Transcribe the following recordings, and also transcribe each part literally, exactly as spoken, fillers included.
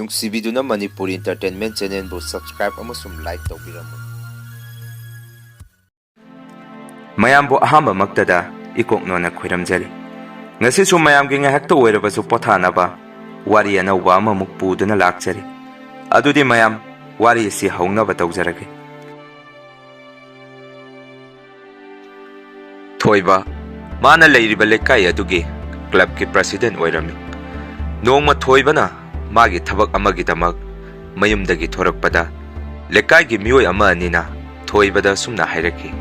ꯅꯨꯡꯁꯤꯕꯤꯗꯨꯅ Manipuri Entertainment Channelꯕꯨ subscribe ꯑꯃꯁꯨꯡ like ꯇꯧꯕꯤꯔꯝꯃꯨ꯫ ꯃꯌꯥꯝꯕꯨ ꯑꯍꯥꯟꯕꯃꯛꯇꯗ ꯏꯀꯣꯛꯅꯣꯅ ꯈꯣꯏꯔꯝꯖꯔꯤ꯫ ꯉꯁꯤꯁꯨ ꯃꯌꯥꯝꯒꯤ ꯉꯥꯏꯍꯥꯛꯇ ꯑꯣꯏꯔꯕꯁꯨ ꯄꯣꯊꯥꯅꯕ ꯋꯥꯔꯤ ꯑꯅꯧꯕ ꯑꯃꯃꯨꯛ ꯄꯨꯗꯨꯅ ꯂꯥꯛꯆꯔꯤ꯫ ꯑꯗꯨꯗꯤ ꯃꯌꯥꯝ, ꯋꯥꯔꯤ ꯑꯁꯤ ꯍꯧꯅꯕ ꯇꯧꯖꯔꯒꯦ꯫ ꯊꯣꯏꯕ, ꯃꯥꯅ ꯂꯩꯔꯤꯕ ꯂꯩꯀꯥꯏ ꯑꯗꯨꯒꯤ clubꯀꯤ president ꯑꯣꯏꯔꯝꯃꯤ꯫ ꯅꯣꯡꯃ ꯊꯣꯏꯕꯅ ꯃꯥꯒꯤ ꯊꯕꯛ ꯑꯃꯒꯤꯗꯃꯛ ꯃꯌꯨꯝꯗꯒꯤ ꯊꯣꯔꯛꯄꯗ, ꯂꯩꯀꯥꯏꯒꯤ ꯃꯤꯑꯣꯏ ꯑꯃ ꯑꯅꯤꯅ ꯊꯣꯏꯕꯗ ꯑꯁꯨꯝꯅ ꯍꯥꯏꯔꯛꯈꯤ,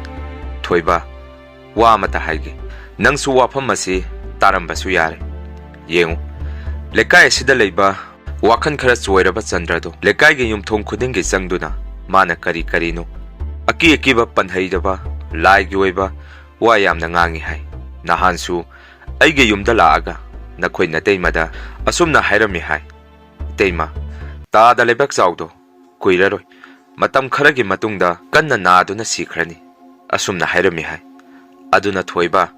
"ꯊꯣꯏꯕ, ꯋꯥ ꯑꯃꯇ ꯍꯥꯏꯒꯦ꯫ ꯅꯪꯁꯨ ꯋꯥꯐꯝ ꯑꯁꯤ ꯇꯥꯔꯝꯕꯁꯨ ꯌꯥꯔꯦ꯫ ꯌꯦꯡꯉꯨ, ꯂꯩꯀꯥꯏ ꯑꯁꯤꯗ ꯂꯩꯕ ꯋꯥꯈꯜ ꯈꯔ ꯆꯣꯏꯔꯕ ꯆꯟꯗ꯭ꯔꯗꯣ ꯂꯩꯀꯥꯏꯒꯤ ꯌꯨꯝꯊꯣꯡ ꯈꯨꯗꯤꯡꯒꯤ ꯆꯪꯗꯨꯅ ꯃꯥꯅ ꯀꯔꯤ ꯀꯔꯤꯅꯣ ꯑꯀꯤ ꯑꯀꯤꯕ ꯄꯟꯍꯩꯗꯕ ꯂꯥꯏꯒꯤ ꯑꯣꯏꯕ ꯋꯥ ꯌꯥꯝꯅ ꯉꯥꯡꯉꯤ ꯍꯥꯏ꯫ ꯅꯍꯥꯟꯁꯨ ꯑꯩꯒꯤ ꯌꯨꯝꯗ ꯂꯥꯛꯑꯒ ꯅꯈꯣꯏ ꯅꯇꯩꯃꯗ ꯑꯁꯨꯝꯅ ꯍꯥꯏꯔꯝꯃꯤ ꯍꯥꯏ, 'ꯏꯇꯩꯃ, ꯇꯥꯗ ꯂꯩꯕꯥꯛ ꯆꯥꯎꯗꯣ ꯀꯨꯏꯔꯔꯣꯏ, ꯃꯇꯝ ꯈꯔꯒꯤ ꯃꯇꯨꯡꯗ ꯀꯟꯅ ꯅꯥꯗꯨꯅ ꯁꯤꯈ꯭ꯔꯅꯤ,' ꯑꯁꯨꯝꯅ ꯍꯥꯏꯔꯝꯃꯤ ꯍꯥꯏ꯫ ꯑꯗꯨꯅ ꯊꯣꯏꯕ,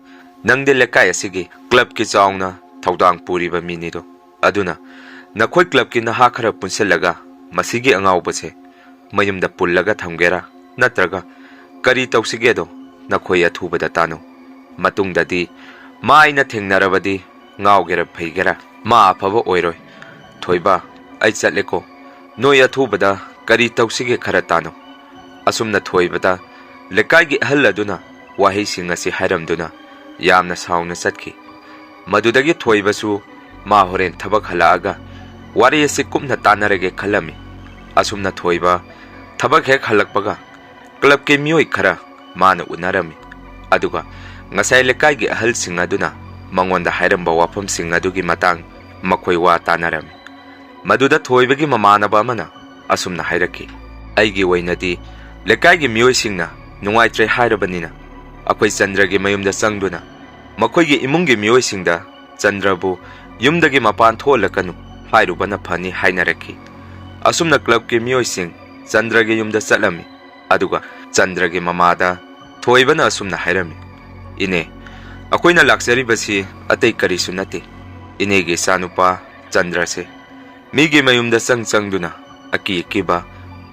ꯅꯪꯗꯤ ꯂꯩꯀꯥꯏ ꯑꯁꯤꯒꯤ clubꯀꯤ ꯆꯥꯎꯅ ꯊꯧꯗꯥꯡ ꯄꯨꯔꯤꯕ ꯃꯤꯅꯤꯗꯣ꯫ ꯑꯗꯨꯅ ꯅꯈꯣꯏ clubꯀꯤ ꯅꯍꯥ ꯈꯔ ꯄꯨꯟꯁꯤꯜꯂꯒ ꯃꯁꯤꯒꯤ ꯑꯉꯥꯎꯕꯁꯦ ꯃꯌꯨꯝꯗ ꯄꯨꯜꯂꯒ ꯊꯝꯒꯦꯔꯥ, ꯅꯠꯇ꯭ꯔꯒ ꯀꯔꯤ ꯇꯧꯁꯤꯒꯦꯗꯣ ꯅꯈꯣꯏ ꯑꯊꯨꯕꯗ ꯇꯥꯅꯧ꯫ ꯃꯇꯨꯡꯗꯗꯤ ꯃꯥ ꯑꯩꯅ ꯊꯦꯡꯅꯔꯕꯗꯤ ꯉꯥꯎꯒꯦꯔꯥ ꯐꯩꯒꯦꯔꯥ ꯃꯥ ꯑꯐꯕ ꯑꯣꯏꯔꯣꯏ꯫ ꯊꯣꯏꯕ, ꯑꯩ ꯆꯠꯂꯦꯀꯣ꯫ ꯅꯣꯏ ꯑꯊꯨꯕꯗ ꯀꯔꯤ ꯇꯧꯁꯤꯒꯦ ꯈꯔ ꯇꯥꯅꯧ꯫ ꯑꯁꯨꯝꯅ ꯊꯣꯏꯕꯗ ꯂꯩꯀꯥꯏꯒꯤ ꯑꯍꯜ ꯑꯗꯨꯅ ꯋꯥꯍꯩꯁꯤꯡ ꯑꯁꯤ ꯍꯥꯏꯔꯝꯗꯨꯅ ꯌꯥꯝꯅ ꯁꯥꯎꯅ ꯆꯠꯈꯤ꯫ ꯃꯗꯨꯗꯒꯤ ꯊꯣꯏꯕꯁꯨ ꯃꯥ ꯍꯣꯔꯦꯟ ꯊꯕꯛ ꯍꯜꯂꯛꯑꯒ ꯋꯥꯔꯤ ꯑꯁꯤ ꯀꯨꯞꯅ ꯇꯥꯟꯅꯔꯒꯦ ꯈꯜꯂꯝꯃꯤ꯫ ꯑꯁꯨꯝꯅ ꯊꯣꯏꯕ ꯊꯕꯛ ꯍꯦꯛ ꯍꯜꯂꯛꯄꯒ clubꯀꯤ ꯃꯤꯑꯣꯏ ꯈꯔ ꯃꯥꯅ ꯎꯅꯔꯝꯃꯤ꯫ ꯑꯗꯨꯒ ꯉꯁꯥꯏ ꯂꯩꯀꯥꯏꯒꯤ ꯑꯍꯜꯁꯤꯡ ꯑꯗꯨꯅ ꯃꯉꯣꯟꯗ ꯍꯥꯏꯔꯝꯕ ꯋꯥꯐꯝꯁꯤꯡ ꯑꯗꯨꯒꯤ ꯃꯇꯥꯡ ꯃꯈꯣꯏ ꯋꯥ ꯇꯥꯅꯔꯝꯃꯤ꯫ ꯃꯗꯨꯗ ꯊꯣꯏꯕꯒꯤ ꯃꯃꯥꯟꯅꯕ ꯑꯃꯅ ꯑꯁꯨꯝꯅ ꯍꯥꯏꯔꯛꯈꯤ, "ꯑꯩꯒꯤ ꯑꯣꯏꯅꯗꯤ ꯂꯩꯀꯥꯏꯒꯤ ꯃꯤꯑꯣꯏꯁꯤꯡꯅ ꯅꯨꯡꯉꯥꯏꯇ꯭ꯔꯦ ꯍꯥꯏꯔꯕꯅꯤꯅ ꯑꯩꯈꯣꯏ ꯆꯟꯗ꯭ꯔꯒꯤ ꯃꯌꯨꯝꯗ ꯆꯪꯗꯨꯅ ꯃꯈꯣꯏꯒꯤ ꯏꯃꯨꯡꯒꯤ ꯃꯤꯑꯣꯏꯁꯤꯡꯗ ꯆꯟꯗ꯭ꯔꯕꯨ ꯌꯨꯝꯗꯒꯤ ꯃꯄꯥꯟ ꯊꯣꯛꯍꯜꯂꯛꯀꯅꯨ ꯍꯥꯏꯔꯨꯕꯅ ꯐꯅꯤ" ꯍꯥꯏꯅꯔꯛꯈꯤ꯫ ꯑꯁꯨꯝꯅ clubꯀꯤ ꯃꯤꯑꯣꯏꯁꯤꯡ ꯆꯟꯗ꯭ꯔꯒꯤ ꯌꯨꯝꯗ ꯆꯠꯂꯝꯃꯤ꯫ ꯑꯗꯨꯒ ꯆꯟꯗ꯭ꯔꯒꯤ ꯃꯃꯥꯗ ꯊꯣꯏꯕꯅ ꯑꯁꯨꯝꯅ ꯍꯥꯏꯔꯝꯃꯤ, "ꯏꯅꯦ, ꯑꯩꯈꯣꯏꯅ ꯂꯥꯛꯆꯔꯤꯕꯁꯤ ꯑꯇꯩ ꯀꯔꯤꯁꯨ ꯅꯠꯇꯦ꯫ ꯏꯅꯦꯒꯤ ꯏꯆꯥꯅꯨꯄꯥ ꯆꯟꯗ꯭ꯔꯁꯦ ꯃꯤꯒꯤ ꯃꯌꯨꯝꯗ ꯆꯪ ꯆꯪꯗꯨꯅ ꯑꯀꯤ ꯑꯀꯤꯕ,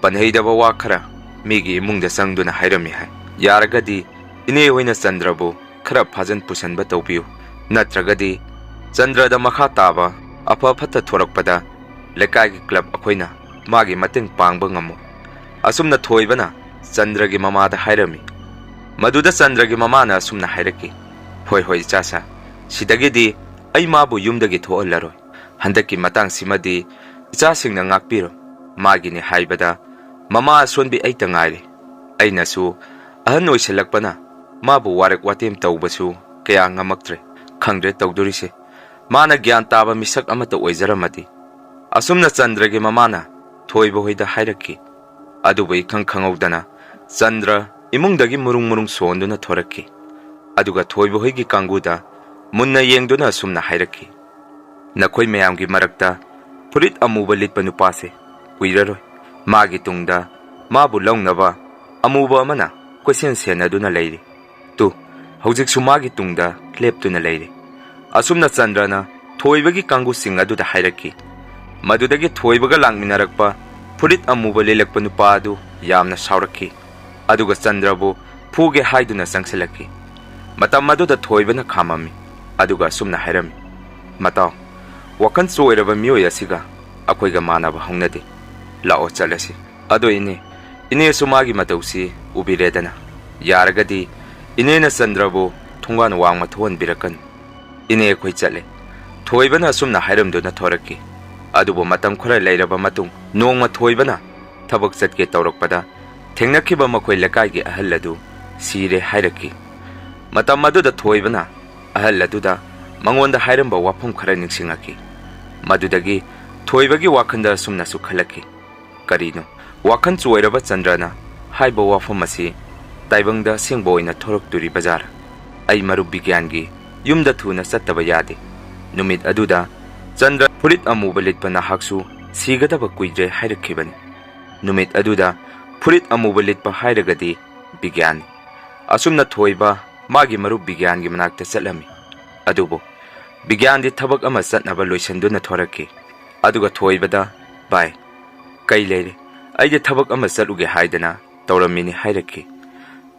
ꯄꯟꯍꯩꯗꯕ ꯋꯥ ꯈꯔ ꯃꯤꯒꯤ ꯏꯃꯨꯡꯗ ꯆꯪꯗꯨꯅ ꯍꯥꯏꯔꯝꯃꯤ ꯍꯥꯏ꯫ ꯌꯥꯔꯒꯗꯤ ꯏꯅꯦ ꯍꯣꯏꯅ ꯆꯟꯗ꯭ꯔꯕꯨ ꯈꯔ ꯐꯥꯖꯟ ꯄꯨꯁꯟꯕ ꯇꯧꯕꯤꯌꯨ, ꯅꯠꯇ꯭ꯔꯒꯗꯤ ꯆꯟꯗ꯭ꯔꯗ ꯃꯈꯥ ꯇꯥꯕ ꯑꯐ ꯐꯠꯇ ꯊꯣꯔꯛꯄꯗ ꯂꯩꯀꯥꯏꯒꯤ ꯀ꯭ꯂꯕ ꯑꯩꯈꯣꯏꯅ ꯃꯥꯒꯤ ꯃꯇꯦꯡ ꯄꯥꯡꯕ ꯉꯝꯃꯣꯏ꯫ ꯑꯁꯨꯝꯅ ꯊꯣꯏꯕꯅ ꯆꯟꯗ꯭ꯔꯒꯤ ꯃꯃꯥꯗ ꯍꯥꯏꯔꯝꯃꯤ꯫ ꯃꯗꯨꯗ ꯆꯟꯗ꯭ꯔꯒꯤ ꯃꯃꯥꯅ ꯑꯁꯨꯝꯅ ꯍꯥꯏꯔꯛꯈꯤ, "ꯍꯣꯏ, ꯍꯣꯏ, ꯏꯆꯥꯁꯥ, ꯁꯤꯗꯒꯤꯗꯤ ꯑꯩ ꯃꯥꯕꯨ ꯌꯨꯝꯗꯒꯤ ꯊꯣꯛꯍꯜꯂꯔꯣꯏ꯫ ꯍꯟꯗꯛꯀꯤ ꯃꯇꯥꯡꯁꯤꯃꯗꯤ ꯏꯆꯥꯁꯤꯡꯅ ꯉꯥꯛꯄꯤꯔꯣ꯫ ꯃꯥꯒꯤꯅꯤ ꯍꯥꯏꯕꯗ ꯃꯃꯥ ꯑꯁꯣꯟꯕꯤ ꯑꯩꯇ ꯉꯥꯏꯔꯦ꯫ ꯑꯩꯅꯁꯨ ꯑꯍꯟ ꯑꯣꯏꯁꯤꯜꯂꯛꯄꯅ ꯃꯥꯕꯨ ꯋꯥꯔꯛ ꯋꯥꯇꯦꯝ ꯇꯧꯕꯁꯨ ꯀꯌꯥ ꯉꯝꯃꯛꯇ꯭ꯔꯦ꯫ ꯈꯪꯗ꯭ꯔꯦ ꯇꯧꯗꯣꯔꯤꯁꯦ꯫ ꯃꯥꯅ ꯒ꯭ꯌꯥꯟ ꯇꯥꯕ ꯃꯤꯁꯛ ꯑꯃꯠꯇ ꯑꯣꯏꯖꯔꯝꯃꯗꯤ꯫" ꯑꯁꯨꯝꯅ ꯆꯟꯗ꯭ꯔꯒꯤ ꯃꯃꯥꯅ ꯊꯣꯏꯕ ꯍꯣꯏꯗ ꯍꯥꯏꯔꯛꯈꯤ꯫ ꯑꯗꯨꯕꯨ ꯏꯈꯪ ꯈꯪꯍꯧꯗꯅ ꯆꯟꯗ꯭ꯔ ꯏꯃꯨꯡꯗꯒꯤ ꯃꯔꯨꯡ ꯃꯔꯨꯡ ꯁꯣꯟꯗꯨꯅ ꯊꯣꯔꯛꯈꯤ꯫ ꯑꯗꯨꯒ ꯊꯣꯏꯕ ꯍꯣꯏꯒꯤ ꯀꯥꯡꯕꯨꯗ ꯃꯨꯟꯅ ꯌꯦꯡꯗꯨꯅ ꯑꯁꯨꯝꯅ ꯍꯥꯏꯔꯛꯈꯤ, "ꯅꯈꯣꯏ ꯃꯌꯥꯝꯒꯤ ꯃꯔꯛꯇ ꯐꯨꯔꯤꯠ ꯑꯃꯨꯕ ꯂꯤꯠꯄ ꯅꯨꯄꯥꯁꯦ ꯀꯨꯏꯔꯔꯣꯏ꯫ ꯃꯥꯒꯤ ꯇꯨꯡꯗ ꯃꯥꯕꯨ ꯂꯧꯅꯕ ꯑꯃꯨꯕ ꯑꯃꯅ ꯀꯣꯏꯁꯦꯟ ꯁꯦꯟꯅꯗꯨꯅ ꯂꯩꯔꯤ꯫ ꯇꯨ, ꯍꯧꯖꯤꯛꯁꯨ ꯃꯥꯒꯤ ꯇꯨꯡꯗ ꯂꯦꯞꯇꯨꯅ ꯂꯩꯔꯤ꯫" ꯑꯁꯨꯝꯅ ꯆꯟꯗ꯭ꯔꯅ ꯊꯣꯏꯕꯒꯤ ꯀꯥꯡꯕꯨꯁꯤꯡ ꯑꯗꯨꯗ ꯍꯥꯏꯔꯛꯈꯤ꯫ ꯃꯗꯨꯗꯒꯤ ꯊꯣꯏꯕꯒ ꯂꯥꯛꯃꯤꯟꯅꯔꯛꯄ ꯐꯨꯔꯤꯠ ꯑꯃꯨꯕ ꯂꯤꯠꯂꯛꯄ ꯅꯨꯄꯥ ꯑꯗꯨ ꯌꯥꯝꯅ ꯁꯥꯎꯔꯛꯈꯤ꯫ ꯑꯗꯨꯒ ꯆꯟꯗ꯭ꯔꯕꯨ ꯐꯨꯒꯦ ꯍꯥꯏꯗꯨꯅ ꯆꯪꯁꯤꯜꯂꯛꯈꯤ꯫ ꯃꯇꯝ ꯑꯗꯨꯗ ꯊꯣꯏꯕꯅ ꯈꯥꯝꯃꯝꯃꯤ꯫ ꯑꯗꯨꯒ ꯑꯁꯨꯝꯅ ꯍꯥꯏꯔꯝꯃꯤ, "ꯃꯇꯥꯎ, ꯋꯥꯈꯜ ꯆꯣꯏꯔꯕ ꯃꯤꯑꯣꯏ ꯑꯁꯤꯒ ꯑꯩꯈꯣꯏꯒ ꯃꯥꯟꯅꯕ ꯍꯧꯅꯗꯦ꯫ ꯂꯥꯛꯑꯣ ꯆꯠꯂꯁꯤ꯫ ꯑꯗꯣ ꯏꯅꯦ, ꯏꯅꯦꯁꯨ ꯃꯥꯒꯤ ꯃꯇꯧꯁꯤ ꯎꯕꯤꯔꯦꯗꯅ꯫ ꯌꯥꯔꯒꯗꯤ ꯏꯅꯦꯅ ꯆꯟꯗ꯭ꯔꯕꯨ ꯊꯣꯡꯒꯥꯟ ꯋꯥꯡꯃ ꯊꯣꯛꯍꯟꯕꯤꯔꯛꯀꯅꯨ꯫" ꯏꯅꯦ ꯑꯩꯈꯣꯏ ꯆꯠꯂꯦ꯫ ꯊꯣꯏꯕꯅ ꯑꯁꯨꯝꯅ ꯍꯥꯏꯔꯝꯗꯨꯅ ꯊꯣꯔꯛꯈꯤ꯫ ꯑꯗꯨꯕꯨ ꯃꯇꯝ ꯈꯔ ꯂꯩꯔꯕ ꯃꯇꯨꯡ ꯅꯣꯡꯃ ꯊꯣꯏꯕꯅ ꯊꯕꯛ ꯆꯠꯀꯦ ꯇꯧꯔꯛꯄꯗ ꯊꯦꯡꯅꯈꯤꯕ ꯃꯈꯣꯏ ꯂꯩꯀꯥꯏꯒꯤ ꯑꯍꯜ ꯑꯗꯨ ꯁꯤꯔꯦ ꯍꯥꯏꯔꯛꯈꯤ꯫ ꯃꯇꯝ ꯑꯗꯨꯗ ꯊꯣꯏꯕꯅ ꯑꯍꯜ ꯑꯗꯨꯗ ꯃꯉꯣꯟꯗ ꯍꯥꯏꯔꯝꯕ ꯋꯥꯐꯝ ꯈꯔ ꯅꯤꯡꯁꯤꯡꯂꯛꯈꯤ꯫ ꯃꯗꯨꯗꯒꯤ ꯊꯣꯏꯕꯒꯤ ꯋꯥꯈꯜꯗ ꯑꯁꯨꯝꯅꯁꯨ ꯈꯜꯂꯛꯈꯤ, "ꯀꯔꯤꯅꯣ, ꯋꯥꯈꯜ ꯆꯣꯏꯔꯕ ꯆꯟꯗ꯭ꯔꯅ ꯍꯥꯏꯕ ꯋꯥꯐꯝ ꯑꯁꯤ ꯇꯥꯏꯕꯪꯗ ꯑꯁꯦꯡꯕ ꯑꯣꯏꯅ ꯊꯣꯔꯛꯇꯣꯔꯤꯕ ꯖꯥꯔ? ꯑꯩ ꯃꯔꯨꯞ ꯕꯤꯒ꯭ꯌꯥꯟꯒꯤ ꯌꯨꯝꯗ ꯊꯨꯅ ꯆꯠꯇꯕ ꯌꯥꯗꯦ꯫" ꯅꯨꯃꯤꯠ ꯑꯗꯨꯗ ꯆꯟꯗ꯭ꯔ ꯐꯨꯔꯤꯠ ꯑꯃꯨꯕ ꯂꯤꯠꯄ ꯅꯍꯥꯛꯁꯨ ꯁꯤꯒꯗꯕ ꯀꯨꯏꯗ꯭ꯔꯦ ꯍꯥꯏꯔꯛꯈꯤꯕꯅꯤ꯫ ꯅꯨꯃꯤꯠ ꯑꯗꯨꯗ ꯐꯨꯔꯤꯠ ꯑꯃꯨꯕ ꯂꯤꯠꯄ ꯍꯥꯏꯔꯒꯗꯤ ꯕꯤꯒ꯭ꯌꯥꯟꯅꯤ꯫ ꯑꯁꯨꯝꯅ ꯊꯣꯏꯕ ꯃꯥꯒꯤ ꯃꯔꯨꯞ ꯕꯤꯒ꯭ꯌꯥꯟꯒꯤ ꯃꯅꯥꯛꯇ ꯆꯠꯂꯝꯃꯤ꯫ ꯑꯗꯨꯕꯨ ꯕꯤꯒ꯭ꯌꯥꯟꯗꯤ ꯊꯕꯛ ꯑꯃ ꯆꯠꯅꯕ ꯂꯣꯏꯁꯤꯟꯗꯨꯅ ꯊꯣꯔꯛꯈꯤ꯫ ꯑꯗꯨꯒ ꯊꯣꯏꯕꯗ, "ꯚꯥꯏ, ꯀꯩ ꯂꯩꯔꯦ? ꯑꯩꯗꯤ ꯊꯕꯛ ꯑꯃ ꯆꯠꯂꯨꯒꯦ ꯍꯥꯏꯗꯅ ꯇꯧꯔꯝꯃꯤꯅꯤ" ꯍꯥꯏꯔꯛꯈꯤ꯫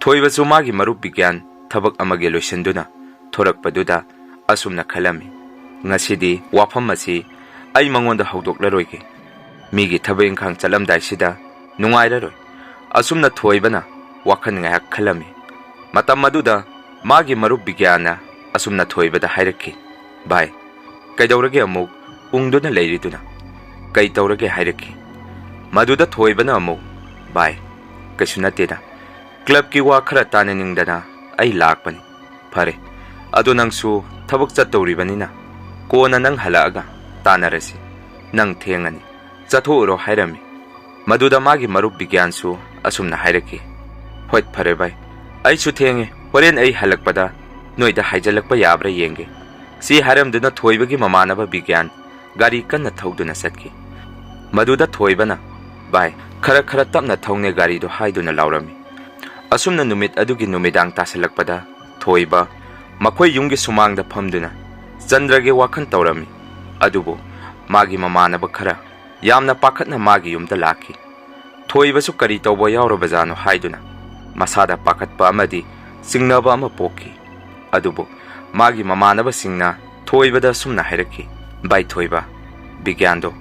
ꯊꯣꯏꯕꯁꯨ ꯃꯥꯒꯤ ꯃꯔꯨꯞ ꯕꯤꯒ꯭ꯌꯥꯟ ꯊꯕꯛ ꯑꯃꯒꯤ ꯂꯣꯏꯁꯤꯟꯗꯨꯅ ꯊꯣꯔꯛꯄꯗꯨꯗ ꯑꯁꯨꯝꯅ ꯈꯜꯂꯝꯃꯤ, "ꯉꯁꯤꯗꯤ ꯋꯥꯐꯝ ꯑꯁꯤ ꯑꯩ ꯃꯉꯣꯟꯗ ꯍꯧꯗꯣꯛꯂꯔꯣꯏꯒꯦ꯫ ꯃꯤꯒꯤ ꯊꯕꯛ ꯏꯪꯈꯥꯡ ꯆꯠꯂꯝꯗꯥꯏꯁꯤꯗ ꯅꯨꯡꯉꯥꯏꯔꯔꯣꯏ"꯫ ꯑꯁꯨꯝꯅ ꯊꯣꯏꯕꯅ ꯋꯥꯈꯜ ꯉꯥꯏꯍꯥꯛ ꯈꯜꯂꯝꯃꯤ꯫ ꯃꯇꯝ ꯑꯗꯨꯗ ꯃꯥꯒꯤ ꯃꯔꯨꯞ ꯕꯤꯒ꯭ꯌꯥꯟꯅ ꯑꯁꯨꯝꯅ ꯊꯣꯏꯕꯗ ꯍꯥꯏꯔꯛꯈꯤ, "ꯚꯥꯏ, ꯀꯩꯗꯧꯔꯒꯦ ꯑꯃꯨꯛ ꯎꯪꯗꯨꯅ ꯂꯩꯔꯤꯗꯨꯅ? ꯀꯩ ꯇꯧꯔꯒꯦ?" ꯍꯥꯏꯔꯛꯈꯤ꯫ ꯃꯗꯨꯗ ꯊꯣꯏꯕꯅ ꯑꯃꯨꯛ, "ꯚꯥꯏ, ꯀꯩꯁꯨ ꯅꯠꯇꯦꯗ, ꯀ꯭ꯂꯕꯀꯤ ꯋꯥ ꯈꯔ ꯇꯥꯟꯅꯅꯤꯡꯗꯅ ꯑꯩ ꯂꯥꯛꯄꯅꯤ꯫ ꯐꯔꯦ, ꯑꯗꯣ ꯅꯪꯁꯨ ꯊꯕꯛ ꯆꯠꯇꯧꯔꯤꯕꯅꯤꯅ ꯀꯣꯟꯅ ꯅꯪ ꯍꯜꯂꯛꯑꯒ ꯇꯥꯟꯅꯔꯁꯤ꯫ ꯅꯪ ꯊꯦꯡꯉꯅꯤ, ꯆꯠꯊꯣꯛꯎꯔꯣ" ꯍꯥꯏꯔꯝꯃꯤ꯫ ꯃꯗꯨꯗ ꯃꯥꯒꯤ ꯃꯔꯨꯞ ꯕꯤꯒ꯭ꯌꯥꯟꯁꯨ ꯑꯁꯨꯝꯅ ꯍꯥꯏꯔꯛꯈꯤ, "ꯍꯣꯏ, ꯐꯔꯦ ꯚꯥꯏ, ꯑꯩꯁꯨ ꯊꯦꯡꯉꯦ, ꯍꯣꯔꯦꯟ ꯑꯩ ꯍꯜꯂꯛꯄꯗ ꯅꯣꯏꯗ ꯍꯥꯏꯖꯤꯜꯂꯛꯄ ꯌꯥꯕ꯭ꯔꯥ ꯌꯦꯡꯒꯦ"꯫ ꯁꯤ ꯍꯥꯏꯔꯝꯗꯨꯅ ꯊꯣꯏꯕꯒꯤ ꯃꯃꯥꯟꯅꯕ ꯕꯤꯒ꯭ꯌꯥꯟ ꯒꯥꯔꯤ ꯀꯟꯅ ꯊꯧꯗꯨꯅ ꯆꯠꯈꯤ꯫ ꯃꯗꯨꯗ ꯊꯣꯏꯕꯅ, "ꯚꯥꯏ, ꯈꯔ ꯈꯔ ꯇꯞꯅ ꯊꯧꯅꯦ ꯒꯥꯔꯤꯗꯣ" ꯍꯥꯏꯗꯨꯅ ꯂꯥꯎꯔꯝꯃꯤ꯫ ꯑꯁꯨꯝꯅ ꯅꯨꯃꯤꯠ ꯑꯗꯨꯒꯤ ꯅꯨꯃꯤꯗꯥꯡ ꯇꯥꯁꯤꯜꯂꯛꯄꯗ ꯊꯣꯏꯕ ꯃꯈꯣꯏ ꯌꯨꯝꯒꯤ ꯁꯨꯃꯥꯡꯗ ꯐꯝꯗꯨꯅ ꯆꯟꯗ꯭ꯔꯒꯤ ꯋꯥꯈꯜ ꯇꯧꯔꯝꯃꯤ꯫ ꯑꯗꯨꯕꯨ ꯃꯥꯒꯤ ꯃꯃꯥꯟꯅꯕ ꯈꯔ ꯌꯥꯝꯅ ꯄꯥꯈꯠꯅ ꯃꯥꯒꯤ ꯌꯨꯝꯗ ꯂꯥꯛꯈꯤ꯫ ꯊꯣꯏꯕꯁꯨ ꯀꯔꯤ ꯇꯧꯕ ꯌꯥꯎꯔꯕꯖꯥꯠꯅꯣ ꯍꯥꯏꯗꯨꯅ ꯃꯁꯥꯗ ꯄꯥꯈꯠꯄ ꯑꯃꯗꯤ ꯆꯤꯡꯅꯕ ꯑꯃ ꯄꯣꯛꯈꯤ꯫ ꯑꯗꯨꯕꯨ ꯃꯥꯒꯤ ꯃꯃꯥꯟꯅꯕꯁꯤꯡꯅ ꯊꯣꯏꯕꯗ ꯑꯁꯨꯝꯅ ꯍꯥꯏꯔꯛꯈꯤ, "ꯚꯥꯏ ꯊꯣꯏꯕ, ꯕꯤꯒ꯭ꯌꯥꯟꯗꯣ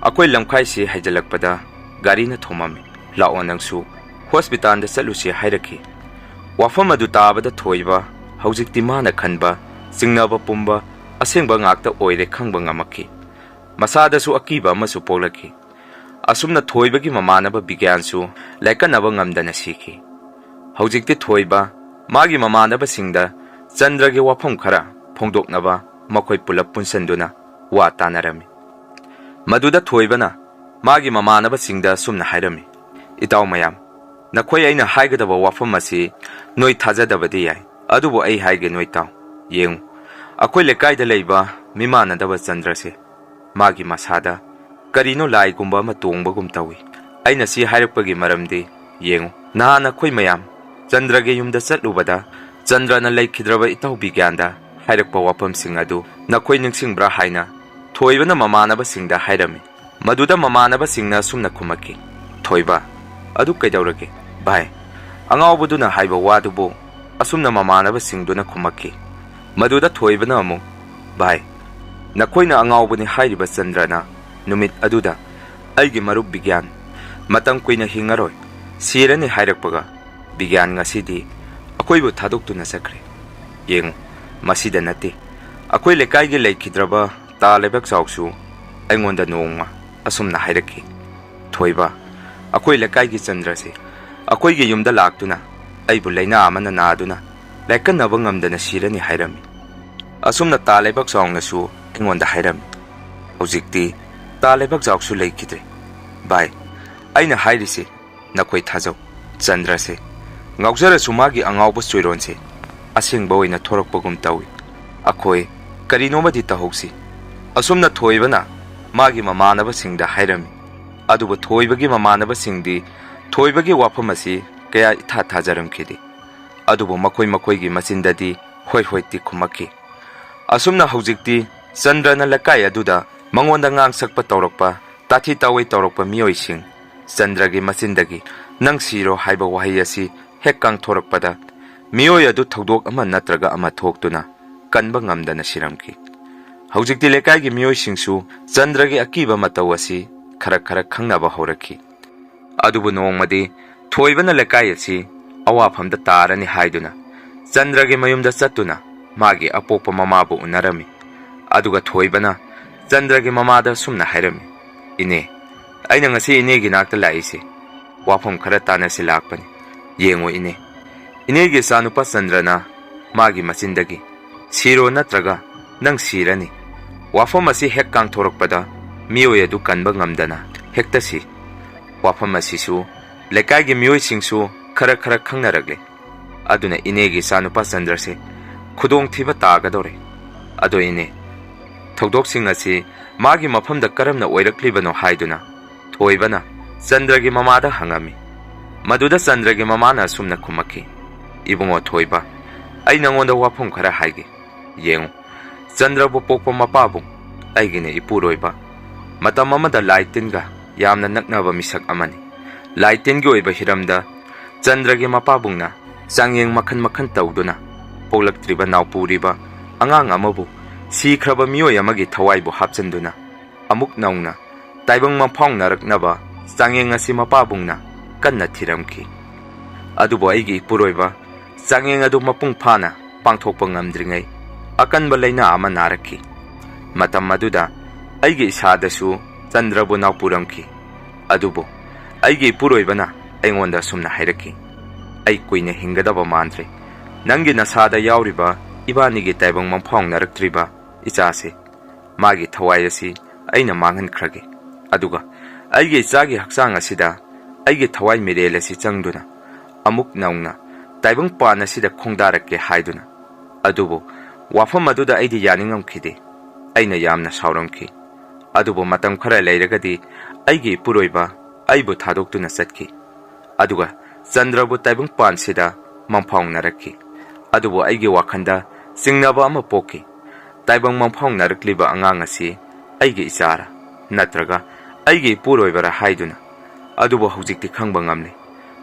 ꯑꯩꯈꯣꯏ ꯂꯝꯈꯥꯏꯁꯤ ꯍꯥꯏꯖꯤꯜꯂꯛꯄꯗ ꯒꯥꯔꯤꯅ ꯊꯣꯝꯃꯝꯃꯤ꯫ ꯂꯥꯛꯑꯣ, ꯅꯪꯁꯨ ꯍꯣꯁꯄꯤꯇꯥꯜꯗ ꯆꯠꯂꯨꯁꯤ" ꯍꯥꯏꯔꯛꯈꯤ꯫ ꯋꯥꯐꯝ ꯑꯗꯨ ꯇꯥꯕꯗ ꯊꯣꯏꯕ ꯍꯧꯖꯤꯛꯇꯤ ꯃꯥꯅ ꯈꯟꯕ ꯆꯤꯡꯅꯕ ꯄꯨꯝꯕ ꯑꯁꯦꯡꯕ ꯉꯥꯛꯇ ꯑꯣꯏꯔꯦ ꯈꯪꯕ ꯉꯝꯃꯛꯈꯤ꯫ ꯃꯁꯥꯗꯁꯨ ꯑꯀꯤꯕ ꯑꯃꯁꯨ ꯄꯣꯛꯂꯛꯈꯤ꯫ ꯑꯁꯨꯝꯅ ꯊꯣꯏꯕꯒꯤ ꯃꯃꯥꯟꯅꯕ ꯕꯤꯒ꯭ꯌꯥꯟꯁꯨ ꯂꯥꯏꯀꯠꯅꯕ ꯉꯝꯗꯅ ꯁꯤꯈꯤ꯫ ꯍꯧꯖꯤꯛꯇꯤ ꯊꯣꯏꯕ ꯃꯥꯒꯤ ꯃꯃꯥꯟꯅꯕꯁꯤꯡꯗ ꯆꯟꯗ꯭ꯔꯒꯤ ꯋꯥꯐꯝ ꯈꯔ ꯐꯣꯡꯗꯣꯛꯅꯕ ꯃꯈꯣꯏ ꯄꯨꯂꯞ ꯄꯨꯟꯁꯤꯟꯗꯨꯅ ꯋꯥ ꯇꯥꯅꯔꯝꯃꯤ꯫ ꯃꯗꯨꯗ ꯊꯣꯏꯕꯅ ꯃꯥꯒꯤ ꯃꯃꯥꯟꯅꯕꯁꯤꯡꯗ ꯑꯁꯨꯝꯅ ꯍꯥꯏꯔꯝꯃꯤ, "ꯏꯇꯥꯎ ꯃꯌꯥꯝ, ꯅꯈꯣꯏ ꯑꯩꯅ ꯍꯥꯏꯒꯗꯕ ꯋꯥꯐꯝ ꯑꯁꯤ ꯅꯣꯏ ꯊꯥꯖꯗꯕꯗꯤ ꯌꯥꯏ, ꯑꯗꯨꯕꯨ ꯑꯩ ꯍꯥꯏꯒꯦ ꯅꯣꯏ ꯇꯥꯎ꯫ ꯌꯦꯡꯉꯨ, ꯑꯩꯈꯣꯏ ꯂꯩꯀꯥꯏꯗ ꯂꯩꯕ ꯃꯤꯃꯥꯟꯅꯗꯕ ꯆꯟꯗ꯭ꯔꯁꯦ ꯃꯥꯒꯤ ꯃꯁꯥꯗ ꯀꯔꯤꯅꯣ ꯂꯥꯏꯒꯨꯝꯕ ꯑꯃ ꯇꯣꯡꯕꯒꯨꯝ ꯇꯧꯏ꯫ ꯑꯩꯅ ꯁꯤ ꯍꯥꯏꯔꯛꯄꯒꯤ ꯃꯔꯝꯗꯤ, ꯌꯦꯡꯉꯨ, ꯅꯍꯥꯟ ꯑꯩꯈꯣꯏ ꯃꯌꯥꯝ ꯆꯟꯗ꯭ꯔꯒꯤ ꯌꯨꯝꯗ ꯆꯠꯂꯨꯕꯗ ꯆꯟꯗ꯭ꯔꯅ ꯂꯩꯈꯤꯗ꯭ꯔꯕ ꯏꯇꯥꯎ ꯕꯤꯒ꯭ꯌꯥꯟꯗ ꯍꯥꯏꯔꯛꯄ ꯋꯥꯐꯝꯁꯤꯡ ꯑꯗꯨ ꯅꯈꯣꯏ ꯅꯤꯡꯁꯤꯡꯕ꯭ꯔꯥ ꯍꯥꯏꯅ ꯊꯣꯏꯕꯅ ꯃꯃꯥꯟꯅꯕꯁꯤꯡꯗ ꯍꯥꯏꯔꯝꯃꯤ꯫ ꯃꯗꯨꯗ ꯃꯃꯥꯟꯅꯕꯁꯤꯡꯅ ꯑꯁꯨꯝꯅ ꯈꯨꯝꯃꯛꯈꯤ, "ꯊꯣꯏꯕ, ꯑꯗꯨ ꯀꯩꯗꯧꯔꯒꯦ?" "ꯚꯥꯏ, ꯑꯉꯥꯎꯕꯗꯨꯅ ꯍꯥꯏꯕ ꯋꯥꯗꯨꯕꯨ?" ꯑꯁꯨꯝꯅ ꯃꯃꯥꯟꯅꯕꯁꯤꯡꯗꯨꯅ ꯈꯨꯝꯃꯛꯈꯤ꯫ ꯃꯗꯨꯗ ꯊꯣꯏꯕꯅ ꯑꯃꯨꯛ, "ꯚꯥꯏ, ꯅꯈꯣꯏꯅ ꯑꯉꯥꯎꯕꯅꯤ ꯍꯥꯏꯔꯤꯕ ꯆꯟꯗ꯭ꯔꯅ ꯅꯨꯃꯤꯠ ꯑꯗꯨꯗ ꯑꯩꯒꯤ ꯃꯔꯨꯞ ꯕꯤꯒ꯭ꯌꯥꯟ ꯃꯇꯝ ꯀꯨꯏꯅ ꯍꯤꯡꯉꯔꯣꯏ, ꯁꯤꯔꯅꯤ ꯍꯥꯏꯔꯛꯄꯒ ꯕꯤꯒ꯭ꯌꯥꯟ ꯉꯁꯤꯗꯤ ꯑꯩꯈꯣꯏꯕꯨ ꯊꯥꯗꯣꯛꯇꯨꯅ ꯆꯠꯈ꯭ꯔꯦ꯫ ꯌꯦꯡꯉꯨ, ꯃꯁꯤꯗ ꯅꯠꯇꯦ, ꯑꯩꯈꯣꯏ ꯂꯩꯀꯥꯏꯒꯤ ꯂꯩꯈꯤꯗ꯭ꯔꯕ ꯇꯥ ꯂꯩꯕꯥꯛ ꯆꯥꯎꯁꯨ ꯑꯩꯉꯣꯟꯗ ꯅꯣꯡꯃ ꯑꯁꯨꯝꯅ ꯍꯥꯏꯔꯛꯈꯤ, 'ꯊꯣꯏꯕ, ꯑꯩꯈꯣꯏ ꯂꯩꯀꯥꯏꯒꯤ ꯆꯟꯗ꯭ꯔꯁꯦ ꯑꯩꯈꯣꯏꯒꯤ ꯌꯨꯝꯗ ꯂꯥꯛꯇꯨꯅ ꯑꯩꯕꯨ ꯂꯥꯏꯅꯥ ꯑꯃꯅ ꯅꯥꯗꯨꯅ ꯂꯥꯏꯀꯠꯅꯕ ꯉꯝꯗꯅ ꯁꯤꯔꯅꯤ' ꯍꯥꯏꯔꯝꯃꯤ꯫ ꯑꯁꯨꯝꯅ ꯇꯥ ꯂꯩꯕꯥꯛ ꯆꯥꯎꯅꯁꯨ ꯑꯩꯉꯣꯟꯗ ꯍꯥꯏꯔꯝꯃꯤ꯫ ꯍꯧꯖꯤꯛꯇꯤ ꯇꯥ ꯂꯩꯕꯥꯛ ꯆꯥꯎꯁꯨ ꯂꯩꯈꯤꯗ꯭ꯔꯦ꯫ ꯚꯥꯏ, ꯑꯩꯅ ꯍꯥꯏꯔꯤꯁꯦ ꯅꯈꯣꯏ ꯊꯥꯖꯧ꯫ ꯆꯟꯗ꯭ꯔꯁꯦ ꯉꯥꯎꯖꯔꯁꯨ ꯃꯥꯒꯤ ꯑꯉꯥꯎꯕ ꯆꯣꯏꯔꯣꯟꯁꯦ ꯑꯁꯦꯡꯕ ꯑꯣꯏꯅ ꯊꯣꯔꯛꯄꯒꯨꯝ ꯇꯧꯏ꯫ ꯑꯩꯈꯣꯏ ꯀꯔꯤꯅꯣꯃꯗꯤ ꯇꯧꯍꯧꯁꯤ꯫ ꯑꯁꯨꯝꯅ ꯊꯣꯏꯕꯅ ꯃꯥꯒꯤ ꯃꯃꯥꯟꯅꯕꯁꯤꯡꯗ ꯍꯥꯏꯔꯝꯃꯤ꯫ ꯑꯗꯨꯕꯨ ꯊꯣꯏꯕꯒꯤ ꯃꯃꯥꯟꯅꯕꯁꯤꯡꯗꯤ ꯊꯣꯏꯕꯒꯤ ꯋꯥꯐꯝ ꯑꯁꯤ ꯀꯌꯥ ꯏꯊꯥ ꯊꯥꯖꯔꯝꯈꯤꯗꯦ꯫ ꯑꯗꯨꯕꯨ ꯃꯈꯣꯏ ꯃꯈꯣꯏꯒꯤ ꯃꯆꯤꯟꯗꯗꯤ ꯍꯣꯏ ꯍꯣꯏ ꯇꯤ ꯈꯨꯝꯃꯛꯈꯤ꯫ ꯑꯁꯨꯝꯅ ꯍꯧꯖꯤꯛꯇꯤ ꯆꯟꯗ꯭ꯔꯅ ꯂꯩꯀꯥꯏ ꯑꯗꯨꯗ ꯃꯉꯣꯟꯗ ꯉꯥꯡ ꯁꯛꯄ ꯇꯧꯔꯛꯄ, ꯇꯥꯊꯤ ꯇꯥꯑꯣꯏ ꯇꯧꯔꯛꯄ ꯃꯤꯑꯣꯏꯁꯤꯡ ꯆꯟꯗ꯭ꯔꯒꯤ ꯃꯆꯤꯟꯗꯒꯤ "ꯅꯪ ꯁꯤꯔꯣ" ꯍꯥꯏꯕ ꯋꯥꯍꯩ ꯑꯁꯤ ꯍꯦꯛ ꯀꯥꯡꯊꯣꯔꯛꯄꯗ ꯃꯤꯑꯣꯏ ꯑꯗꯨ ꯊꯧꯗꯣꯛ ꯑꯃ ꯅꯠꯇ꯭ꯔꯒ ꯑꯃ ꯊꯣꯛꯇꯨꯅ ꯀꯟꯕ ꯉꯝꯗꯅ ꯁꯤꯔꯝꯈꯤ꯫ ꯍꯧꯖꯤꯛꯇꯤ ꯂꯩꯀꯥꯏꯒꯤ ꯃꯤꯑꯣꯏꯁꯤꯡꯁꯨ ꯆꯟꯗ꯭ꯔꯒꯤ ꯑꯀꯤꯕ ꯃꯇꯧ ꯑꯁꯤ ꯈꯔ ꯈꯔ ꯈꯪꯅꯕ ꯍꯧꯔꯛꯈꯤ꯫ ꯑꯗꯨꯕꯨ ꯅꯣꯡꯃꯗꯤ ꯊꯣꯏꯕꯅ ꯂꯩꯀꯥꯏ ꯑꯁꯤ ꯑꯋꯥꯐꯝꯗ ꯇꯥꯔꯅꯤ ꯍꯥꯏꯗꯨꯅ ꯆꯟꯗ꯭ꯔꯒꯤ ꯃꯌꯨꯝꯗ ꯆꯠꯇꯨꯅ ꯃꯥꯒꯤ ꯑꯄꯣꯛꯄ ꯃꯃꯥꯕꯨ ꯎꯅꯔꯝꯃꯤ꯫ ꯑꯗꯨꯒ ꯊꯣꯏꯕꯅ ꯆꯟꯗ꯭ꯔꯒꯤ ꯃꯃꯥꯗ ꯁꯨꯝꯅ ꯍꯥꯏꯔꯝꯃꯤ, "ꯏꯅꯦ, ꯑꯩꯅ ꯉꯁꯤ ꯏꯅꯦꯒꯤ ꯅꯥꯛꯇ ꯂꯥꯛꯏꯁꯦ ꯋꯥꯐꯝ ꯈꯔ ꯇꯥꯟꯅꯁꯤ ꯂꯥꯛꯄꯅꯤ꯫ ꯌꯦꯡꯉꯨ ꯏꯅꯦ, ꯏꯅꯦꯒꯤ ꯏꯆꯥꯅꯨꯄꯥ ꯆꯟꯗ꯭ꯔꯅ ꯃꯥꯒꯤ ꯃꯆꯤꯟꯗꯒꯤ 'ꯁꯤꯔꯣ ꯅꯠꯇ꯭ꯔꯒ ꯅꯪ ꯁꯤꯔꯅꯤ' ꯋꯥꯐꯝ ꯑꯁꯤ ꯍꯦꯛ ꯀꯥꯡꯊꯣꯔꯛꯄꯗ ꯃꯤꯑꯣꯏ ꯑꯗꯨ ꯀꯟꯕ ꯉꯝꯗꯅ ꯍꯦꯛꯇ ꯁꯤ꯫ ꯋꯥꯐꯝ ꯑꯁꯤꯁꯨ ꯂꯩꯀꯥꯏꯒꯤ ꯃꯤꯑꯣꯏꯁꯤꯡꯁꯨ ꯈꯔ ꯈꯔ ꯈꯪꯅꯔꯛꯂꯦ꯫ ꯑꯗꯨꯅ ꯏꯅꯦꯒꯤ ꯏꯆꯥꯅꯨꯄꯥ ꯆꯟꯗ꯭ꯔꯁꯦ ꯈꯨꯗꯣꯡꯊꯤꯕ ꯇꯥꯒꯗꯧꯔꯦ꯫ ꯑꯗꯣ ꯏꯅꯦ, ꯊꯧꯗꯣꯛꯁꯤꯡ ꯑꯁꯤ ꯃꯥꯒꯤ ꯃꯐꯝꯗ ꯀꯔꯝꯅ ꯑꯣꯏꯔꯛꯂꯤꯕꯅꯣ?" ꯍꯥꯏꯗꯨꯅ ꯊꯣꯏꯕꯅ ꯆꯟꯗ꯭ꯔꯒꯤ ꯃꯃꯥꯗ ꯍꯪꯉꯝꯃꯤ꯫ ꯃꯗꯨꯗ ꯆꯟꯗ꯭ꯔꯒꯤ ꯃꯃꯥꯅ ꯑꯁꯨꯝꯅ ꯈꯨꯝꯃꯛꯈꯤ, "ꯏꯕꯨꯡꯉꯣ ꯊꯣꯏꯕ, ꯑꯩ ꯅꯉꯣꯟꯗ ꯋꯥꯐꯝ ꯈꯔ ꯍꯥꯏꯒꯦ꯫ ꯌꯦꯡꯉꯨ, ꯆꯟꯗ꯭ꯔꯕꯨ ꯄꯣꯛꯄ ꯃꯄꯥꯕꯨꯡ ꯑꯩꯒꯤꯅ ꯏꯄꯨꯔꯣꯏꯕ꯫ ꯃꯇꯝ ꯑꯃꯗ ꯂꯥꯏ ꯇꯤꯟꯒ ꯌꯥꯝꯅ ꯅꯛꯅꯕ ꯃꯤꯁꯛ ꯑꯃꯅꯤ꯫ ꯂꯥꯏ ꯇꯤꯟꯒꯤ ꯑꯣꯏꯕ ꯍꯤꯔꯝꯗ ꯆꯟꯗ꯭ꯔꯒꯤ ꯃꯄꯥꯕꯨꯡꯅ ꯆꯥꯡꯌꯦꯡ ꯃꯈꯜ ꯃꯈꯜ ꯇꯧꯗꯨꯅ ꯄꯣꯛꯂꯛꯇ꯭ꯔꯤꯕ ꯅꯥꯎꯄꯨꯔꯤꯕ ꯑꯉꯥꯡ ꯑꯃꯕꯨ ꯁꯤꯈ꯭ꯔꯕ ꯃꯤꯑꯣꯏ ꯑꯃꯒꯤ ꯊꯋꯥꯏꯕꯨ ꯍꯥꯞꯆꯤꯟꯗꯨꯅ ꯑꯃꯨꯛ ꯅꯧꯅ ꯇꯥꯏꯕꯪ ꯃꯪꯐꯥꯎꯅꯔꯛꯅꯕ ꯆꯥꯡꯌꯦꯡ ꯑꯁꯤ ꯃꯄꯥꯕꯨꯡꯅ ꯀꯟꯅ ꯊꯤꯔꯝꯈꯤ꯫ ꯑꯗꯨꯕꯨ ꯑꯩꯒꯤ ꯏꯄꯨꯔꯣꯏꯕ ꯆꯥꯡꯌꯦꯡ ꯑꯗꯨ ꯃꯄꯨꯡ ꯐꯥꯅ ꯄꯥꯡꯊꯣꯛꯄ ꯉꯝꯗ꯭ꯔꯤꯉꯩ ꯑꯀꯟꯕ ꯂꯩꯅꯥ ꯑꯃ ꯅꯥꯔꯛꯈꯤ꯫ ꯃꯇꯝ ꯑꯗꯨꯗ ꯑꯩꯒꯤ ꯏꯁꯥꯗꯁꯨ ꯆꯟꯗ꯭ꯔꯕꯨ ꯅꯥꯎꯄꯨꯔꯝꯈꯤ꯫ ꯑꯗꯨꯕꯨ ꯑꯩꯒꯤ ꯏꯄꯨꯔꯣꯏꯕꯅ ꯑꯩꯉꯣꯟꯗ ꯑꯁꯨꯝꯅ ꯍꯥꯏꯔꯛꯈꯤ, "ꯑꯩ ꯀꯨꯏꯅ ꯍꯤꯡꯒꯗꯕ ꯃꯥꯟꯗ꯭ꯔꯦ꯫ ꯅꯪꯒꯤ ꯅꯁꯥꯗ ꯌꯥꯎꯔꯤꯕ ꯏꯕꯥꯅꯤꯒꯤ ꯇꯥꯏꯕꯪ ꯃꯪꯐꯥꯎꯅꯔꯛꯇ꯭ꯔꯤꯕ ꯏꯆꯥꯁꯦ, ꯃꯥꯒꯤ ꯊꯋꯥꯏ ꯑꯁꯤ ꯑꯩꯅ ꯃꯥꯡꯍꯟꯈ꯭ꯔꯒꯦ꯫ ꯑꯗꯨꯒ ꯑꯩꯒꯤ ꯏꯆꯥꯒꯤ ꯍꯛꯆꯥꯡ ꯑꯁꯤꯗ ꯑꯩꯒꯤ ꯊꯋꯥꯏ ꯃꯤꯔꯦꯜ ꯑꯁꯤ ꯆꯪꯗꯨꯅ ꯑꯃꯨꯛ ꯅꯧꯅ ꯇꯥꯏꯕꯪ ꯄꯥꯟ ꯑꯁꯤꯗ ꯈꯣꯡꯗꯥꯔꯛꯀꯦ" ꯍꯥꯏꯗꯨꯅ꯫ ꯑꯗꯨꯕꯨ ꯋꯥꯐꯝ ꯑꯗꯨꯗ ꯑꯩꯗꯤ ꯌꯥꯅꯤꯡꯉꯝꯈꯤꯗꯦ꯫ ꯑꯩꯅ ꯌꯥꯝꯅ ꯁꯥꯎꯔꯝꯈꯤ꯫ ꯑꯗꯨꯕꯨ ꯃꯇꯝ ꯈꯔ ꯂꯩꯔꯒꯗꯤ ꯑꯩꯒꯤ ꯏꯄꯨꯔꯣꯏꯕ ꯑꯩꯕꯨ ꯊꯥꯗꯣꯛꯇꯨꯅ ꯆꯠꯈꯤ꯫ ꯑꯗꯨꯒ ꯆꯟꯗ꯭ꯔꯕꯨ ꯇꯥꯏꯕꯪ ꯄꯥꯟꯁꯤꯗ ꯃꯪꯐꯥꯎꯅꯔꯛꯈꯤ꯫ ꯑꯗꯨꯕꯨ ꯑꯩꯒꯤ ꯋꯥꯈꯜꯗ ꯆꯤꯡꯅꯕ ꯑꯃ ꯄꯣꯛꯈꯤ꯫ ꯇꯥꯏꯕꯪ ꯃꯪꯐꯥꯎꯅꯔꯛꯂꯤꯕ ꯑꯉꯥꯡ ꯑꯁꯤ ꯑꯩꯒꯤ ꯏꯆꯥꯔꯥ ꯅꯠꯇ꯭ꯔꯒ ꯑꯩꯒꯤ ꯏꯄꯨꯔꯣꯏꯕꯔꯥ ꯍꯥꯏꯗꯨꯅ꯫ ꯑꯗꯨꯕꯨ ꯍꯧꯖꯤꯛꯇꯤ ꯈꯪꯕ ꯉꯝꯂꯦ,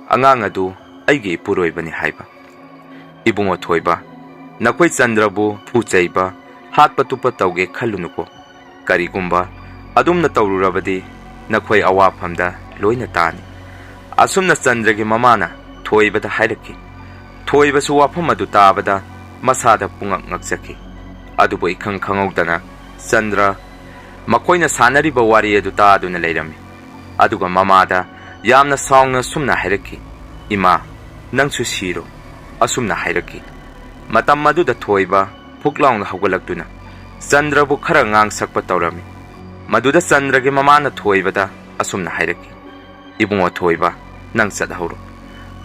ꯑꯉꯥꯡ ꯑꯗꯨ ꯑꯩꯒꯤ ꯏꯄꯨꯔꯣꯏꯕꯅꯤ ꯍꯥꯏꯕ꯫ ꯏꯕꯨꯡꯉꯣ ꯊꯣꯏꯕ, ꯅꯈꯣꯏ ꯆꯟꯗ꯭ꯔꯕꯨ ꯐꯨ ꯆꯩꯕ, ꯍꯥꯠꯄ ꯇꯨꯞꯄ ꯇꯧꯒꯦ ꯈꯜꯂꯨꯅꯨꯀꯣ꯫ ꯀꯔꯤꯒꯨꯝꯕ ꯑꯗꯨꯝꯅ ꯇꯧꯔꯨꯔꯕꯗꯤ ꯅꯈꯣꯏ ꯑꯋꯥꯐꯝꯗ ꯂꯣꯏꯅ ꯇꯥꯅꯤ꯫ ꯑꯁꯨꯝꯅ ꯆꯟꯗ꯭ꯔꯒꯤ ꯃꯃꯥꯅ ꯊꯣꯏꯕꯗ ꯍꯥꯏꯔꯛꯈꯤ꯫ ꯊꯣꯏꯕꯁꯨ ꯋꯥꯐꯝ ꯑꯗꯨ ꯇꯥꯕꯗ ꯃꯁꯥꯗ ꯄꯨꯡꯉꯛ ꯉꯛꯆꯈꯤ꯫ ꯑꯗꯨꯕꯨ ꯏꯈꯪ ꯈꯪꯍꯧꯗꯅ ꯆꯟꯗ꯭ꯔ ꯃꯈꯣꯏꯅ ꯁꯥꯟꯅꯔꯤꯕ ꯋꯥꯔꯤ ꯑꯗꯨ ꯇꯥꯗꯨꯅ ꯂꯩꯔꯝꯃꯤ꯫ ꯑꯗꯨꯒ ꯃꯃꯥꯗ ꯌꯥꯝꯅ ꯁꯥꯎꯅ ꯁꯨꯝꯅ ꯍꯥꯏꯔꯛꯈꯤ, "ꯏꯃꯥ, ꯅꯪꯁꯨ ꯁꯤꯔꯣ?" ꯑꯁꯨꯝꯅ ꯍꯥꯏꯔꯛꯈꯤ꯫ ꯃꯇꯝ ꯑꯗꯨꯗ ꯊꯣꯏꯕ ꯐꯨꯛ ꯂꯥꯎꯅ ꯍꯧꯒꯠꯂꯛꯇꯨꯅ ꯆꯟꯗ꯭ꯔꯕꯨ ꯈꯔ ꯉꯥꯡ ꯁꯛꯄ ꯇꯧꯔꯝꯃꯤ꯫ ꯃꯗꯨꯗ ꯆꯟꯗ꯭ꯔꯒꯤ ꯃꯃꯥꯅ ꯊꯣꯏꯕꯗ ꯑꯁꯨꯝꯅ ꯍꯥꯏꯔꯛꯈꯤ, "ꯏꯕꯨꯡꯉꯣ ꯊꯣꯏꯕ, ꯅꯪ ꯆꯠꯍꯧꯔꯣ꯫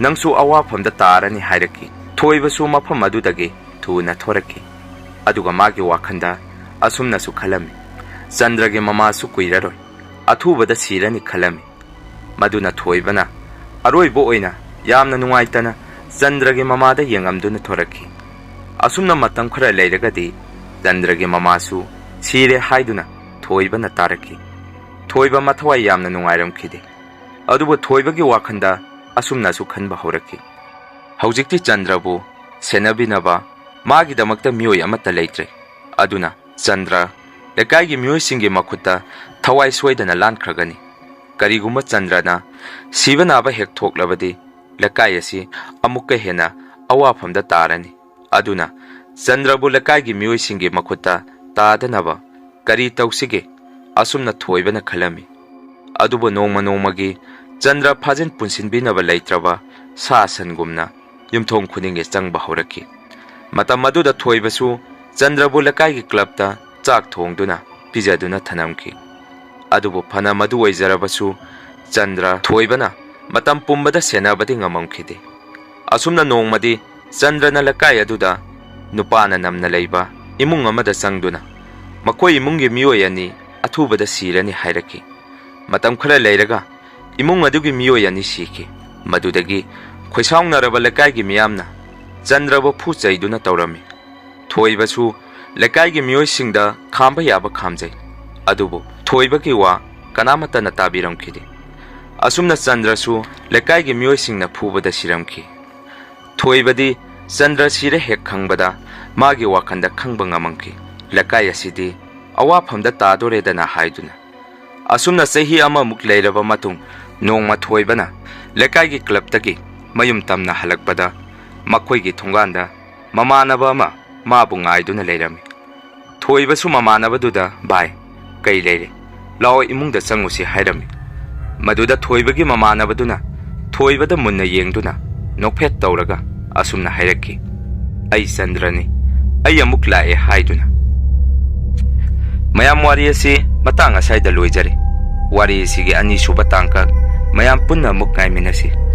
ꯅꯪꯁꯨ ꯑꯋꯥꯐꯝꯗ ꯇꯥꯔꯅꯤ" ꯍꯥꯏꯔꯛꯈꯤ꯫ ꯊꯣꯏꯕꯁꯨ ꯃꯐꯝ ꯑꯗꯨꯗꯒꯤ ꯊꯨꯅ ꯊꯣꯔꯛꯈꯤ꯫ ꯑꯗꯨꯒ ꯃꯥꯒꯤ ꯋꯥꯈꯜꯗ ꯑꯁꯨꯝꯅꯁꯨ ꯈꯜꯂꯝꯃꯤ, "ꯆꯟꯗ꯭ꯔꯒꯤ ꯃꯃꯥꯁꯨ ꯀꯨꯏꯔꯔꯣꯏ, ꯑꯊꯨꯕꯗ ꯁꯤꯔꯅꯤ" ꯈꯜꯂꯝꯃꯤ꯫ ꯃꯗꯨꯅ ꯊꯣꯏꯕꯅ ꯑꯔꯣꯏꯕ ꯑꯣꯏꯅ ꯌꯥꯝꯅ ꯅꯨꯡꯉꯥꯏꯇꯅ ꯆꯟꯗ꯭ꯔꯒꯤ ꯃꯃꯥꯗ ꯌꯦꯡꯉꯝꯗꯨꯅ ꯊꯣꯔꯛꯈꯤ꯫ ꯑꯁꯨꯝꯅ ꯃꯇꯝ ꯈꯔ ꯂꯩꯔꯒꯗꯤ ꯆꯟꯗ꯭ꯔꯒꯤ ꯃꯃꯥꯁꯨ ꯁꯤꯔꯦ ꯍꯥꯏꯗꯨꯅ ꯊꯣꯏꯕꯅ ꯇꯥꯔꯛꯈꯤ꯫ ꯊꯣꯏꯕ ꯃꯊꯋꯥꯏ ꯌꯥꯝꯅ ꯅꯨꯡꯉꯥꯏꯔꯝꯈꯤꯗꯦ꯫ ꯑꯗꯨꯕꯨ ꯊꯣꯏꯕꯒꯤ ꯋꯥꯈꯜꯗ ꯑꯁꯨꯝꯅꯁꯨ ꯈꯟꯕ ꯍꯧꯔꯛꯈꯤ, "ꯍꯧꯖꯤꯛꯇꯤ ꯆꯟꯗ꯭ꯔꯕꯨ ꯁꯦꯟꯅꯕꯤꯅꯕ ꯃꯥꯒꯤꯗꯃꯛꯇ ꯃꯤꯑꯣꯏ ꯑꯃꯠꯇ ꯂꯩꯇ꯭ꯔꯦ꯫ ꯑꯗꯨꯅ ꯆꯟꯗ꯭ꯔ ꯂꯩꯀꯥꯏꯒꯤ ꯃꯤꯑꯣꯏꯁꯤꯡꯒꯤ ꯃꯈꯨꯠꯇ ꯊꯋꯥꯏ ꯁꯣꯏꯗꯅ ꯂꯥꯟꯈ꯭ꯔꯒꯅꯤ꯫ ꯀꯔꯤꯒꯨꯝꯕ ꯆꯟꯗ꯭ꯔꯅ ꯁꯤꯕ ꯅꯥꯕ ꯍꯦꯛ ꯊꯣꯛꯂꯕꯗꯤ ꯂꯩꯀꯥꯏ ꯑꯁꯤ ꯑꯃꯨꯛꯀ ꯍꯦꯟꯅ ꯑꯋꯥꯐꯝꯗ ꯇꯥꯔꯅꯤ꯫ ꯑꯗꯨꯅ ꯆꯟꯗ꯭ꯔꯕꯨ ꯂꯩꯀꯥꯏꯒꯤ ꯃꯤꯑꯣꯏꯁꯤꯡꯒꯤ ꯃꯈꯨꯠꯇ ꯇꯥꯗꯅꯕ ꯀꯔꯤ ꯇꯧꯁꯤꯒꯦ?" ꯑꯁꯨꯝꯅ ꯊꯣꯏꯕꯅ ꯈꯜꯂꯝꯃꯤ꯫ ꯑꯗꯨꯕꯨ ꯅꯣꯡꯃ ꯅꯣꯡꯃꯒꯤ ꯆꯟꯗ꯭ꯔ ꯐꯥꯖꯤꯟ ꯄꯨꯟꯁꯤꯟꯕꯤꯅꯕ ꯂꯩꯇ꯭ꯔꯕ ꯁꯥ ꯁꯟꯒꯨꯝꯅ ꯌꯨꯝꯊꯣꯡ ꯈꯨꯗꯤꯡꯒꯤ ꯆꯪꯕ ꯍꯧꯔꯛꯈꯤ꯫ ꯃꯇꯝ ꯑꯗꯨꯗ ꯊꯣꯏꯕꯁꯨ ꯆꯟꯗ꯭ꯔꯕꯨ ꯂꯩꯀꯥꯏꯒꯤ ꯀ꯭ꯂꯕꯇ ꯆꯥꯛ ꯊꯣꯡꯗꯨꯅ ꯄꯤꯖꯗꯨꯅ ꯊꯅꯝꯈꯤ꯫ ꯑꯗꯨꯕꯨ ꯐꯅ ꯃꯗꯨ ꯑꯣꯏꯖꯔꯕꯁꯨ ꯆꯟꯗ꯭ꯔ ꯊꯣꯏꯕꯅ ꯃꯇꯝ ꯄꯨꯝꯕꯗ ꯁꯦꯟꯅꯕꯗꯤ ꯉꯝꯃꯝꯈꯤꯗꯦ꯫ ꯑꯁꯨꯝꯅ ꯅꯣꯡꯃꯗꯤ ꯆꯟꯗ꯭ꯔꯅ ꯂꯩꯀꯥꯏ ꯑꯗꯨꯗ ꯅꯨꯄꯥꯅ ꯅꯝꯅ ꯂꯩꯕ ꯏꯃꯨꯡ ꯑꯃꯗ ꯆꯪꯗꯨꯅ ꯃꯈꯣꯏ ꯏꯃꯨꯡꯒꯤ ꯃꯤꯑꯣꯏ ꯑꯅꯤ ꯑꯊꯨꯕꯗ ꯁꯤꯔꯅꯤ ꯍꯥꯏꯔꯛꯈꯤ꯫ ꯃꯇꯝ ꯈꯔ ꯂꯩꯔꯒ ꯏꯃꯨꯡ ꯑꯗꯨꯒꯤ ꯃꯤꯑꯣꯏ ꯑꯅꯤ ꯁꯤꯈꯤ꯫ ꯃꯗꯨꯗꯒꯤ ꯈꯣꯏꯁꯥꯎꯅꯔꯕ ꯂꯩꯀꯥꯏꯒꯤ ꯃꯤꯌꯥꯝꯅ ꯆꯟꯗ꯭ꯔꯕꯨ ꯐꯨ ꯆꯩꯗꯨꯅ ꯇꯧꯔꯝꯃꯤ꯫ ꯊꯣꯏꯕꯁꯨ ꯂꯩꯀꯥꯏꯒꯤ ꯃꯤꯑꯣꯏꯁꯤꯡꯗ ꯈꯥꯝꯕ ꯌꯥꯕ ꯈꯥꯝꯖꯩ꯫ ꯑꯗꯨꯕꯨ ꯊꯣꯏꯕꯒꯤ ꯋꯥ ꯀꯅꯥꯃꯠꯇꯅ ꯇꯥꯕꯤꯔꯝꯈꯤꯗꯦ꯫ ꯑꯁꯨꯝꯅ ꯆꯟꯗ꯭ꯔꯁꯨ ꯂꯩꯀꯥꯏꯒꯤ ꯃꯤꯑꯣꯏꯁꯤꯡꯅ ꯐꯨꯕꯗ ꯁꯤꯔꯝꯈꯤ꯫ ꯊꯣꯏꯕꯗꯤ ꯆꯟꯗ꯭ꯔ ꯁꯤꯔꯦ ꯍꯦꯛ ꯈꯪꯕꯗ ꯃꯥꯒꯤ ꯋꯥꯈꯜꯗ ꯈꯪꯕ ꯉꯝꯃꯝꯈꯤ, ꯂꯩꯀꯥꯏ ꯑꯁꯤꯗꯤ ꯑꯋꯥꯐꯝꯗ ꯇꯥꯗꯣꯔꯦꯗꯅ ꯍꯥꯏꯗꯨꯅ꯫ ꯑꯁꯨꯝꯅ ꯆꯍꯤ ꯑꯃꯃꯨꯛ ꯂꯩꯔꯕ ꯃꯇꯨꯡ ꯅꯣꯡꯃ ꯊꯣꯏꯕꯅ ꯂꯩꯀꯥꯏꯒꯤ ꯀ꯭ꯂꯕꯇꯒꯤ ꯃꯌꯨꯝ ꯇꯝꯅ ꯍꯜꯂꯛꯄꯗ ꯃꯈꯣꯏꯒꯤ ꯊꯣꯡꯒꯥꯟꯗ ꯃꯃꯥꯟꯅꯕ ꯑꯃ ꯃꯥꯕꯨ ꯉꯥꯏꯗꯨꯅ ꯂꯩꯔꯝꯃꯤ꯫ ꯊꯣꯏꯕꯁꯨ ꯃꯃꯥꯟꯅꯕꯗꯨꯗ, "ꯚꯥꯏ, ꯀꯩ ꯂꯩꯔꯦ? ꯂꯥꯛꯑꯣ, ꯏꯃꯨꯡꯗ ꯆꯪꯉꯨꯁꯤ" ꯍꯥꯏꯔꯝꯃꯤ꯫ ꯃꯗꯨꯗ ꯊꯣꯏꯕꯒꯤ ꯃꯃꯥꯟꯅꯕꯗꯨꯅ ꯊꯣꯏꯕꯗ ꯃꯨꯟꯅ ꯌꯦꯡꯗꯨꯅ ꯅꯣꯛꯐꯦꯠ ꯇꯧꯔꯒ ꯑꯁꯨꯝꯅ ꯍꯥꯏꯔꯛꯈꯤ, "ꯑꯩ ꯆꯟꯗ꯭ꯔꯅꯤ, ꯑꯩ ꯑꯃꯨꯛ ꯂꯥꯛꯑꯦ" ꯍꯥꯏꯗꯨꯅ꯫ ꯃꯌꯥꯝ, ꯋꯥꯔꯤ ꯑꯁꯤ ꯃꯇꯥꯡ ꯑꯁ꯭ꯋꯥꯏꯗ ꯂꯣꯏꯖꯔꯦ꯫ ꯋꯥꯔꯤ ꯑꯁꯤꯒꯤ ꯑꯅꯤꯁꯨꯕ ꯇꯥꯡꯀꯛ ꯃꯌꯥꯝ ꯄꯨꯟꯅ ꯑꯃꯨꯛ ꯉꯥꯏꯃꯤꯟꯅꯁꯤ꯫